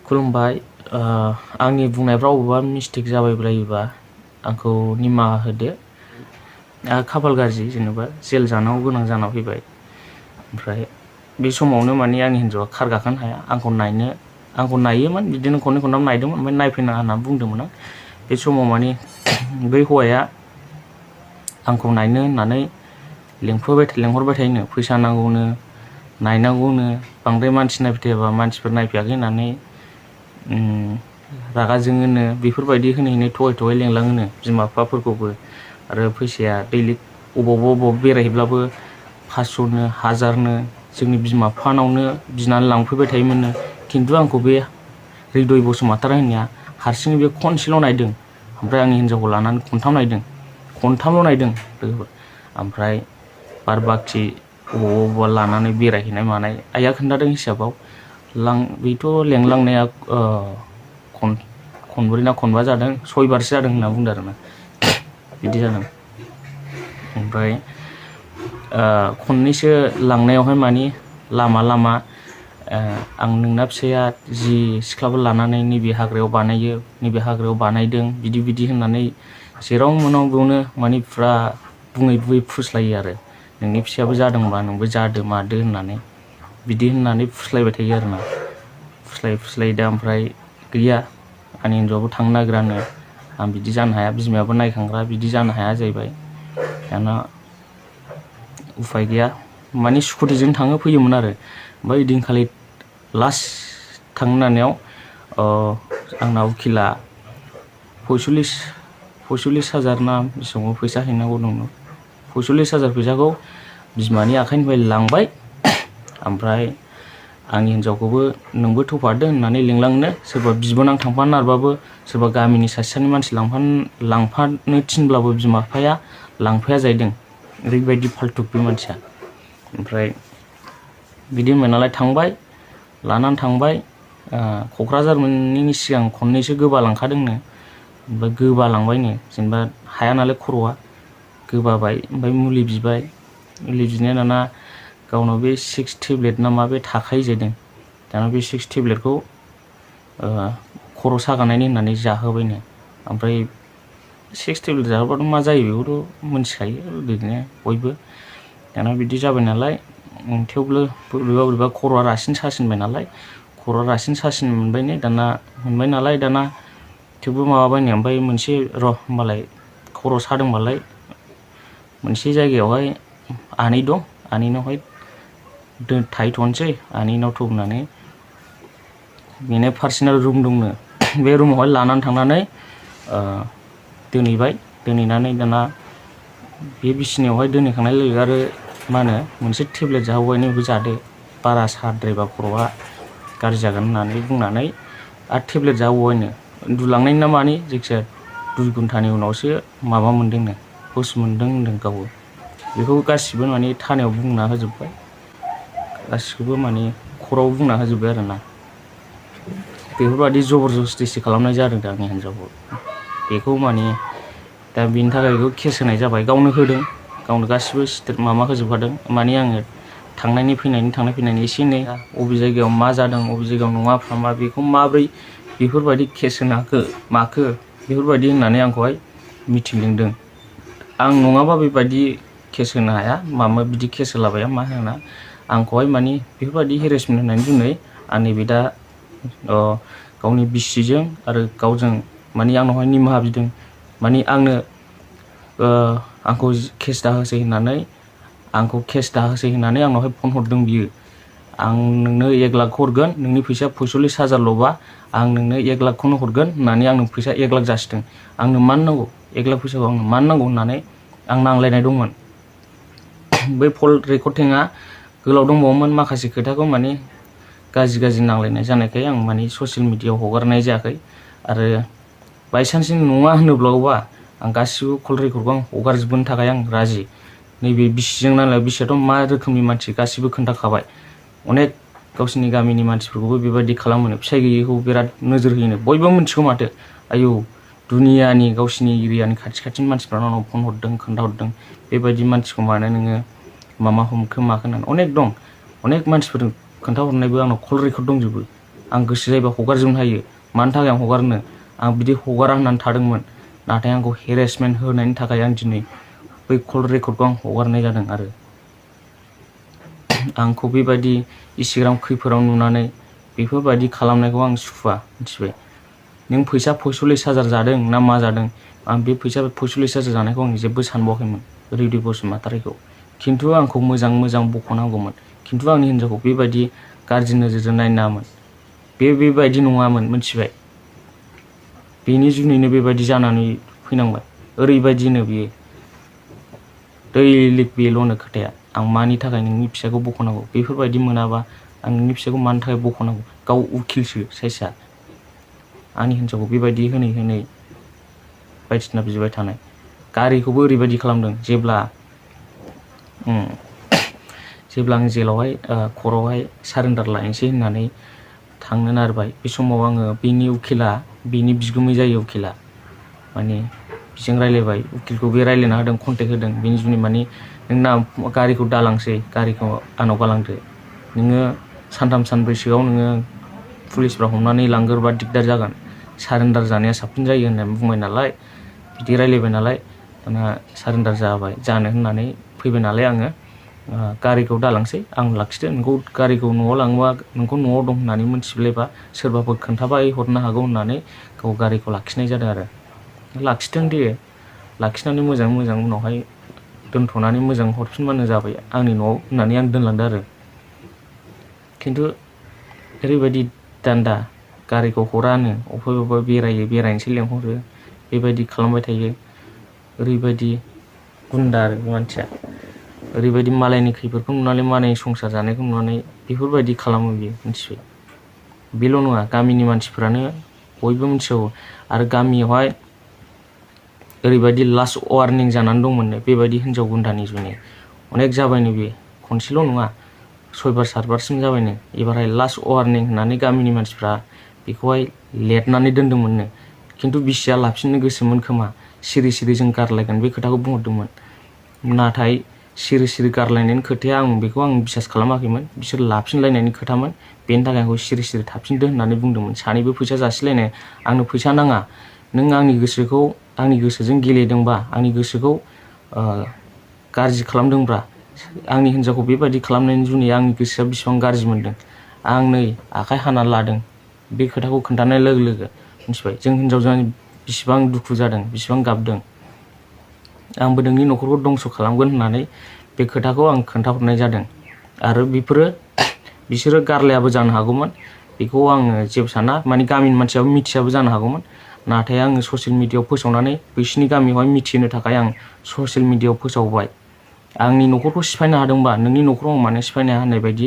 खुलुमबाय आंनि बुंनायफ्राव बबेबा मिस्टेक जाबायबायोबा आंखौ निमाहा होदो। खाफाल गाज्रि जेनेबा जेल जानांगौ गोनां जाना फैबाय। ओमफ्राय बे समावनो माने आंनि हिन्जावा कार गाखोनो हाया आंखौ नायोमोन बिदिनो खननै खनथाम नायदोंमोन ओमफ्राय नायफैनाङा होनना बुंदोंमोन आं। बे समाव माने बै हौवाया आंखौ नायनो होननानै लेंहरबाय थायोनो फैसा नांगौनो नायनांगौनो बांद्राय मानसि नायबाय थायाबा मानसिफोर नायफैयाखै होननानै रागा जोङोनो बेफोरबायदि होनै थगाय लेंलाङोनो बिमा बिफाफोरखौबो। आरो फैसाया दैलि अबावबा बेरायहैब्लाबो 500नो 1000नो जोंनि बिमा बिफानावनो बिनानै लांफैबाय थायोमोननो। खिन्थु आंखौ बे हृदय बसुमतारी होननाया हारसिङै बे खनसेल' नायदों। ओमफ्राय आंनि हिन्जावखौ लानानै खनथामल' नायदों। ओमफ्राय बार बाखि अबावबा लानानै बेरायहैनाय मानाय आइया खोन्थादों हिसाबाव बेथ' लेंलांनाया खनब्रै ना खनबा जादों 6 बारसो जादों होनना बुंदों आरोना बिदि जादों। ओमफ्राय खननैसो लांनायावहाय मानि लामा आं नोंना फिसाया जि सिख्लाफोर लानानै नैबे हाग्रायाव बानायो नैबे हाग्रायाव बानायदों बिदि होननानै जेराव मोनाव बेयावनो मानि फुरा बुङै फुस्लायो आरो नोंनि फिसायाबो जादोंबा नोंबो जादो मादो होननानै बिदि होननानै फुस्लायबाय थायो आरोना। फुस्लाय दा ओमफ्राय गैया आंनि हिन्जावाबो थांनो नागिरानो आं बिदि जानो हाया बिमायाबो नायखांग्रा बिदि जानो हाया जाहैबाय। दाना उफाय गैया माने स्कुटिजों थाङो फैयोमोन आरो। ओमफ्राय ओइदिनखालि लास्ट थांनो नागिरनायाव आंना उखिला 45,000 ना बेसेबां फैसा हैनांगौ दंमोन। 45,000 फैसाखौ बिमानि आखाइनिफ्राय लांबाय। ओमफ्राय आंनि हिन्जावखौबो नोंबो थौफादो होननानै लिंलांनो सोरबा बिबोनां थांफानो नागिरबाबो सोरबा गामिनि सासेनि मानसि लांफानो थिनब्लाबो बिमा बिफाया लांफाया जाहैदों। ओरैबायदि फाल्तु बे मानसिया। ओमफ्राय बिदि होनबाय नालाय लानानै थांबाय क'क्राझार मोनैनि सिगां खननैसो गोबालांखादोंनो। ओमफ्राय गोबालांबायनो जेनेबा हाया नालाय खर'आ गोबाबाय। ओमफ्राय मुलि बिनाया दाना गावनाव बे 6 टेब्लेट ना मा बे थाखायो जाहैदों। दाना बे 6 टेब्लेटखौ खर' सागानायनि होननानै जाहोबायनो। ओमफ्राय 6 टेब्लेट जाहोबाथ' मा जायो बेखौथ' मिथिखायो ओरैनो बयबो। दाना बिदि जाबाय नालाय थेवबो बोरैबा खर'आ रासिन सासिनबाय नालाय खर'आ रासिन सासिन मोनबाय नालाय दाना थेवबो माबाबायनो। ओमफ्राय मोनसे होमबालाय खर' सादोंबालाय मोनसे जायगायावहाय आनै दं आनैनावहाय थाहैथ'नोसै आनैनाव होननानै बेनो पार्सनेल रुम दंनो। बे रुमावहाय लानानै थांनानै दोनहैनानै दाना बे बिसिनायावहाय दोनहैखांनाय लोगो आरो मोनसे टेब्लेट जाहोबायनो बेखौ जादो बारा साद्रायबा खर'आ गाज्रि जागोन होननानै बुंनानै आरो टेब्लेट जाहोबावबायनो। उन्दुलांनायनि ना मानि जायखिजाया 2 घन्टानि उनावसो माबा मोनदोंनो हुस मोनदों होनदों गावबो। बेखौ गासिबो माने थानायाव बुंना होजोब्बाय गासिखौबो माने खराव बुंना होजोब्बाय आरोना। बेफोरबायदि जबरदस्तिसो खालामनाय जादों दा आंनि हिन्जावखौ। बेखौ माने दा बेनि थाखाय बेखौ केस होनाय जाबाय। गावनो होदों गावनो गासिबो माबा होजोबखादों। माने आङो थांनाय फैनायनि एसे एनै बबे जायगायाव मा जादों बबे जायगायाव नङा बेखौ माब्रै बेफोरबायदि केस होनो माखो बेफोरबायदि होननानै आंखौहाय मिथिं लिंदों। आं नङाबा बेबायदि केस होनो हाया बिदि केस होलाबाया मा होना आंखौहाय माने बेफोरबायदि हेरेसमेन्ट होननानै बुंनाय आंनि बे दा गावनि बिसिजों आरो गावजों माने आंनावहाय निमाहा बिदों। माने आंखौ केस दाहोसै होननानै आंनावहाय फन हरदों बियो। आं नोंनो 1 लाख हरगोन नोंनि फैसाया 45,000ल'बा आं नोंनो 1 लाखखौनो हरगोन होननानै आंनो फैसा 1 लाख जासिदों। आंनो मानो नांगौ 1 लाख फैसाखौ आंनो मानो नांगौ होननानै आं नांलायनाय दंमोन। बै कल रेकर्डिंआ गोलाव दंबावोमोन माखासे खोथाखौ माने गाज्रि नांलायनाय जानायखाय आं माने ससियेल मिडियायाव हगारनाय जायाखै। आरो बायसान्सनि नङा होनोब्लाबा आं गासिबो कल रेकर्डखौ आं हगारजोबनो थाखाय आं राजि। नैबे बिसिजों नालाय बिसियाथ' मा रोखोमनि मानसि गासिबो खोन्थाखाबाय। अनेक गावसिनि गामिनि मानसिफोरखौबो बेबायदि खालामो फिसाइ गैयैखौ बिराद नोजोर होयो बयबो मिथिगौ माथो। आयौ दुनियानि गावसिनि एरियानि खाथिनि मानसिफ्रा आंनाव फन हरदों खोन्थाहरदों बेबायदि मानसिखौ मानो नोङो हमखो माखो होननानै अनेक दं। अनेक मानसिफोर खोन्थाहरनायबो आंनाव कल रेकर्ड दंजोबो। आं गोसो जायोबा हगारजोबनो हायो, मानि थाखाय आं हगारनो, आं बिदि हगारा होननानै थादोंमोन। नाथाय आंखौ हेरेसमेन्ट होनायनि थाखाय आं दिनै बै कल रेकर्डखौ आं हगारनाय जादों। आरो आंखौ बेबायदि इन्स्टाग्राम खैफोदाव नुनानै बेफोरबायदि खालामनायखौ आं सुखुवा, मिथिबाय। नों फैसा 45,000 जादों ना मा जादों, आं बे फैसा 45,000 जानायखौ आं जेबो सानबावाखैमोन रिदि बसुमतारीखौ। खिन्थु आंखौ मोजां बख'नांगौमोन, खिन्थु आंनि हिन्जावखौ बेबायदि गाज्रि नोजोरजों नायनो नाङामोन। बेबायदि नङामोन, मिथिबाय। बेनि जुनैनो बेबायदि जानानै फैनांबाय। ओरैबायदिनो बियो दैलिक बेल'नो खोथाया, आं मानि थाखाय नोंनि फिसाखौ बख'नांगौ, बेफोरबायदि मोनाबा आं नोंनि फिसाखौ मानि थाखाय बख'नांगौ। गाव उकिलसो साइसआ, आंनि हिन्जावखौ बेबायदि होनै बायदिसिना बिबाय थानाय। गारिखौबो ओरैबायदि खालामदों, जेब्ला आं जेलावहाय कर्टआवहाय सारेन्डार लायनोसै होननानै थांनो नारबाय, बे समाव आङो बेनि उकिला, बेनि बिगुमै जायो उकिला, माने बिजों रायलायबाय। उकिलखौ बे रायलायना होदों, कन्टेक्ट होदों। बेनि जुनै माने नोंना गारिखौ दालांसै, गारिखौ आंनाव गालांदो, नोङो सानथाम सानब्रैसोआव नोङो पुलिसफ्रा हमनानै लांगोरबा दिगदार जागोन, सारेन्डार जानाया साबसिन जायो होननानै बुंबाय नालाय, बिदि रायलायबाय नालाय, दाना सारेन्डार जानो होननानै फैबाय नालाय आङो गारिखौ दालांसै, आं लाखिदो, नोंखौ गारिखौ न'आव लाङोबा नोंखौ न'आव दं होननानै मोनथिब्लायबा सोरबाफोर खोन्थाबाय हरनो हागौ होननानै गाव गारिखौ लाखिनाय जादों। आरो लाखिदों दे, लाखिनानै मोजां उनावहाय दोनथ'नानै मोजां हरफिनबानो जाबाय आंनि न'आव होननानै आं दोनलांदो। आरो खिन्थु ओरैबायदि दान्दा, गारिखौ हरानो, अबेबा बेरायनोसै लेंहरो, बेबायदि खालामबाय थायो। ओरैबायदि गुन्दा आरो बे मानसिया, ओरैबायदि मालायनि खैफोदखौ नुनानै, मालायनि संसार जानायखौ नुनानै बेफोरबायदि खालामो बियो, मिथिबाय। बेल' नङा, गामिनि मानसिफ्रानो बयबो मिथिगौ। आरो गामियावहाय ओरैबायदि लास्ट वार्निं जानानै दंमोननो बेबायदि हिन्जाव गुन्दानि जुनै। अनेक जाबायनो बे, खनसेल' नङा, 6 बार 7 बारसिम जाबायनो। एबारहाय लास्ट वार्निं होननानै गामिनि मानसिफ्रा बेखौहाय लेरनानै दोन्दोंमोननो। खिन्थु बिसिया लाफिननो गोसोमोन खोमा, सिरि जों गारलायगोन बे खोथाखौ बुंहरदोंमोन। नाथाय सिरि गारलायनायनि खोथाया बेखौ आं बिसास खालामाखैमोन। बिसोर लाफिनलायनायनि खोथामोन, बेनि थाखाय आंखौ सिरि थाफिनदो होननानै बुंदोंमोन। सानैबो फैसा जासिलायनाय, आंनो फैसा नाङा, नों आंनि गोसोजों गेलेदोंबा, आंनि गोसोखौ गाज्रि खालामदोंब्ला, आंनि हिन्जावखौ बेबायदि खालामनायनि जुनै आंनि गोसोआ बेसेबां गाज्रि मोनदों, आं नै आखाइ हानानै लादों। बे खोथाखौ खोन्थानाय लोगो लोगो मिथिबाय, जों हिन्जावजों बेसेबां दुखु जादों, बेसेबां गाबदों। आंबो नोंनि न'खरखौ दंस' खालामगोन होननानै बे खोथाखौ आं खोन्थाहरनाय जादों। आरो बिसोरो गारलायाबो जानो हागौमोन, बेखौ आङो जेबो साना, माने गामिनि मानसियाबो मिथियाबो जानो हागौमोन। नाथाय आङो ससियेल मिडियायाव फोसावनानै बैसिनि गामियावहाय मिथिहोनो थाखाय आं ससियेल मिडियायाव फोसावबाय। आंनि न'खरखौ सिफायनो हादोंबा नोंनि न'खराव आं मानो सिफायनो हाया होननाय बायदि